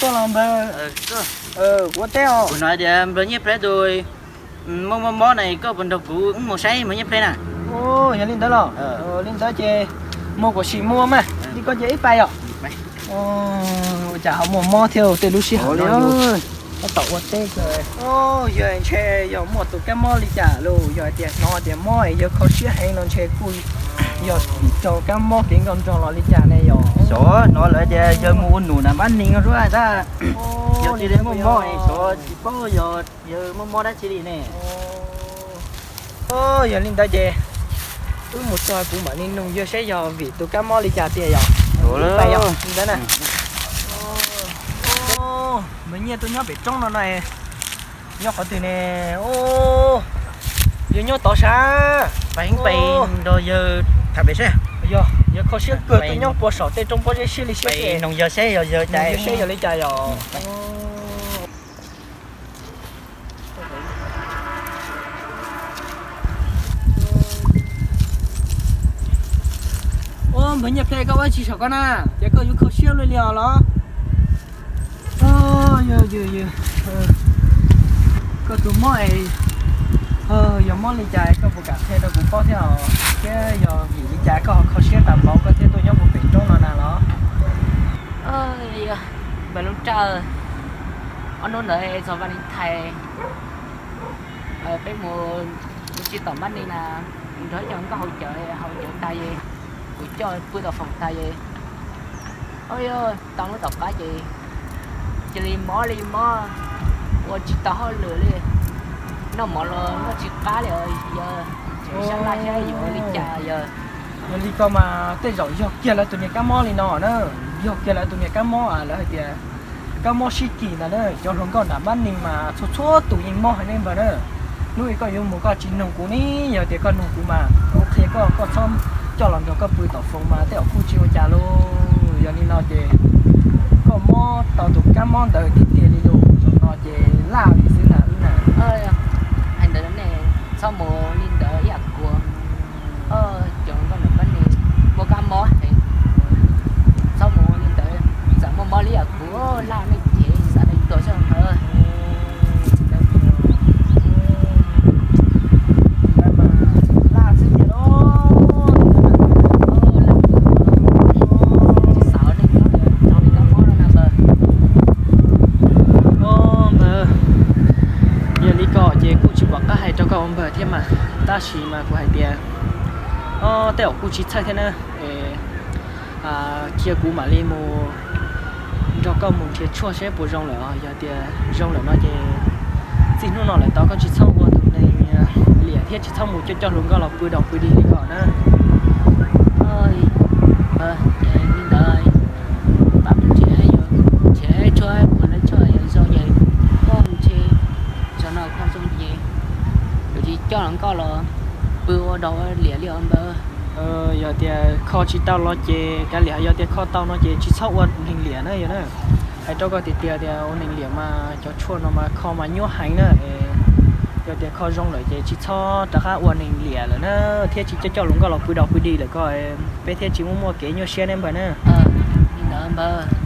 Tuaj los npawg. Kuv ua teb os. Kuv hnov tias npawg Nyiaj Pleb tus muaj muaj mob na, koj puas nrog kuv wb mus saib npawg Nyiaj Pleb na? Yog li ntawd los? Li ntawd ces mus kom sim mus mas, li koj ces ib pai os. Ua cas ho muaj mob thiab tej lub sij hawm no. Tab tom ua teb. Yog ntshe yog muaj tus kab mob li cas los, yog tias hnov tias mob es yawg kho siab heev no ntshe kuj yog vim rau kab mob kev nkauj nraug los li cas ne yog? Xyov, hnov lawv tias yawg mus ua num na Mab Nees suab tab, yog cia li muaj mob es xyov tsis paub yog yawg muaj mob dab tsi li ne. Yog li ntawd ces wb mus txog kuv mam li nug yawg saib yog vim tus kab mob li cas tiag yog. Li ntawd na. Npawg Nyiaj tuaj nyob pem roob no no, nyob qhov twg ne? Yog nyob tod sab. Pais nrog yawg tham pem seb. Yog, yawg kho siab kawg, tuaj nyob puag saum tej roob pob zeb siab li siab. Nug yawg seb yog yawg cas, seb yog li cas yog. Npawg Nyiaj Pleb, koj ua tsi saum koj na, ces koj yuav kho siab luaj li os los? Koj tus mob es yog mob li cas koj puas kam qhia rau kuv paub thiab os? Thiab yog vim li cas koj ho kho siab tas npaum koj thiaj tuaj nyob puag pem roob no na los? Npawg Lub Raj, ob hnub ntawd txog Valentine, peb mus ua si tom Mab Nees na, nrog cov nkauj haus cawv, haus cawv tas es kuv coj pw tom Foom tas es, o, tau lub tom qab ces cia li mob li mob, ua tsis tau hauj lwm li, noj mov los noj tsis qab li os yawg. Sab laj thiab yuav li cas yawg? Yog li ko mas tej zaum yog kiag lawv tus niag kab mob li no na, yog kiag lawv tus niag kab mob lawv hais tias kab mob sib kis ntawd na, cov hluas nkauj nram Mab Nees mas txhua txhua tus yeej mob heev ne npawg na. Hnub ib koj yuav mus koj tsis nug kuv ne, yog tias koj nug kuv mas kuv qhia koj, koj txhob coj los nrog koj pw tom Foom mas tej zaum kuj tsis ua cas lauj. Yog li no ces koj mob tau tus kab mob ntawd tiag tiag li lauj, zaum no ces laj li xwb na wb na. Hais ntawd ne, txhob mus li ntawd ib yam kuv, cov nkauj nram Mab Nees muaj kab mob heev, txhob mus li ntawd, txawm muaj mob li yam kuv laj nej ces xav li tuag xwb ntawd. Npawg, yog li ko ces kuj tsis pom qab hais rau koj ua npawg thiab mas, tab sis mas kuv hais tias, o, tej zaum kuj tsis txhawj thiab na. Cia kuv mam li mus nrog koj mus nrhiav tshuaj seb puas zoo lawm os. Yog tias zoo lawm no ces txij hnub no lawm tau koj tsis txhob ua tus neeg liam thiab tsis txhob mus coj coj hluas nkauj los pw dog pw dig li ko na. Li ntawd, pab nrhiav, nrhiav tshuaj, ua lawv tshuaj zoo ces koj ntshe, zaum no koj zoo ces yuav tsis coj hluas nkauj los pw ua dog ua liam li os npawg. Yog tias kho tsis tau los ces kav liam, yog tias kho tau no ces tsis txhob ua neeg liam na yog na. Hais rau koj tiag tiag tias ua neeg liam mas cov tshuaj no mas kho mas nyuaj heev na. Yog tias kho zoo lawm ces tsis txhob rov qab ua neeg liam lawm na, thiab tsis coj coj hluas nkauj los pw dog pw dig lawm ko, peb thiaj tsis muaj muaj kev nyuaj siab ne npawg na. Li ntawd npawg.